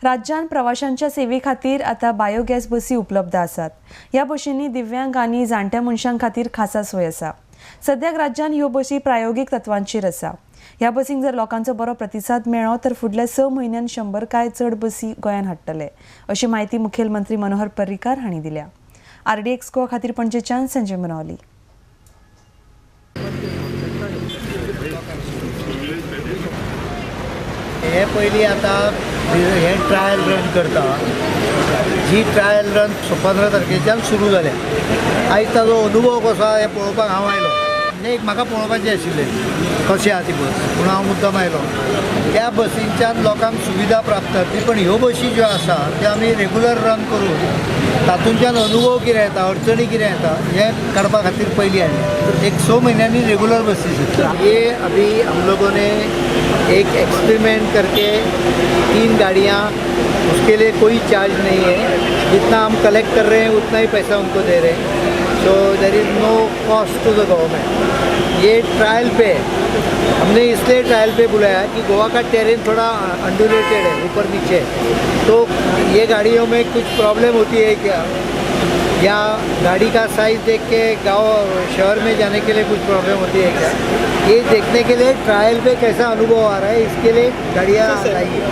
राज्यांत प्रवाशांच्या सेवे खातीर आतां बायोगॅस बसी उपलब्ध आसात. ह्या बशींनी दिव्यांग आनी जाणट्या मनशां खातीर खासा सोय आसा. सद्याक राज्यांत ह्यो बशी प्रायोगीक तत्वांचेर आसा. ह्या बसींक जर लोकांचो बरो प्रतिसाद मेळ्ळो तर फुडल्या 6 म्हयन्यांत 100 काय चड बसी गोंयांत हाडटले, अशी म्हायती मुखेलमंत्री मनोहर पर्रीकार हांणी दिल्या. आरडीएक्स गोवा खातीर पणजेच्यान संजय मुनावली. हे पयलीं आतां हे ट्रायल रन करता. जी ट्रायल रन 15 तारखेच्यान सुरू जाल्या. आयज ताजो अनुभव कसो आहा हें पळोवपाक हांव आयलो. म्हणजे एक म्हाका पळोवपाचें आशिल्लें कशें आहा ती बस, पूण हांव मुद्दम आयलो. त्या बसींच्यान लोकांक सुविधा प्राप्त जातली, पण ह्यो बशी ज्यो आसा त्यो आमी रेगुलर रन करून तातूंतल्यान अनुभव कितें येता, अडचणी कितें येता हें काडपा खातीर पयलीं हाडलें. एक 6 म्हयन्यांनी रेगुलर बसीस. ये अभी हम लोगों ने एक एक्सपेरिमेंट करके 3 गाड़ियाँ, उसके लिए कोई चार्ज नहीं है. जितना हम कलेक्ट कर रहे हैं उतना ही पैसा उनको दे रहे हैं. So there is no cost to the government. ये ट्रायल पे है. हमने इसलिए ट्रायल पे बुलाया कि गोवा का टेरेन थोड़ा अंडुलेटेड है, ऊपर नीचे, तो ये गाड़ियों में कुछ प्रॉब्लम होती है क्या, या गाड़ी का साइज़ देख के गांव शहर में जाने के लिए कुछ प्रॉब्लम होती है क्या, ये देखने के लिए ट्रायल पे कैसा अनुभव आ रहा है इसके लिए गाड़ियाँ लाई है.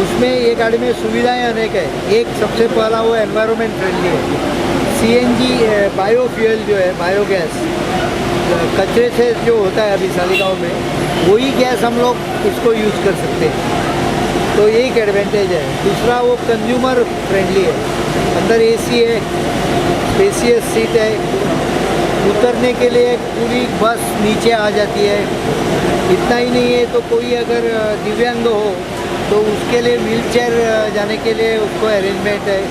उसमें ये गाड़ी में सुविधाएं अनेक है. एक सबसे पहला वो एनवायरनमेंट फ्रेंडली है. सीएनजी बायोफ्यूल जो है, बायोगैस कचरे से जो होता है अभी सालीगांव में, वही गैस हम लोग इसको यूज़ कर सकते हैं, तो ये एक एडवांटेज है. दूसरा वो कंज्यूमर फ्रेंडली है. अंदर एसी है, स्पेसियस सीट है, उतरने के लिए पूरी बस नीचे आ जाती है. इतना ही नहीं है तो कोई अगर दिव्यांग हो तो उसके लिए व्हील चेयर जाने के लिए उसको अरेंजमेंट है.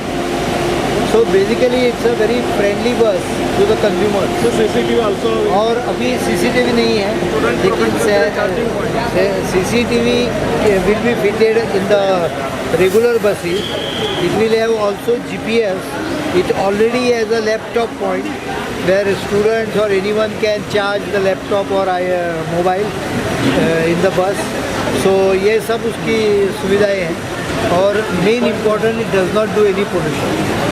So basically it's a very friendly bus to the consumer. CCTV also. और अभी सीसीटीवी नहीं है, लेकिन CCTV will be fitted in the regular buses. It will have also GPS. It already has a laptop point where students or anyone can charge the laptop or mobile in the bus. So ये सब उसकी सुविधाएं हैं. और main important, it does not do any pollution.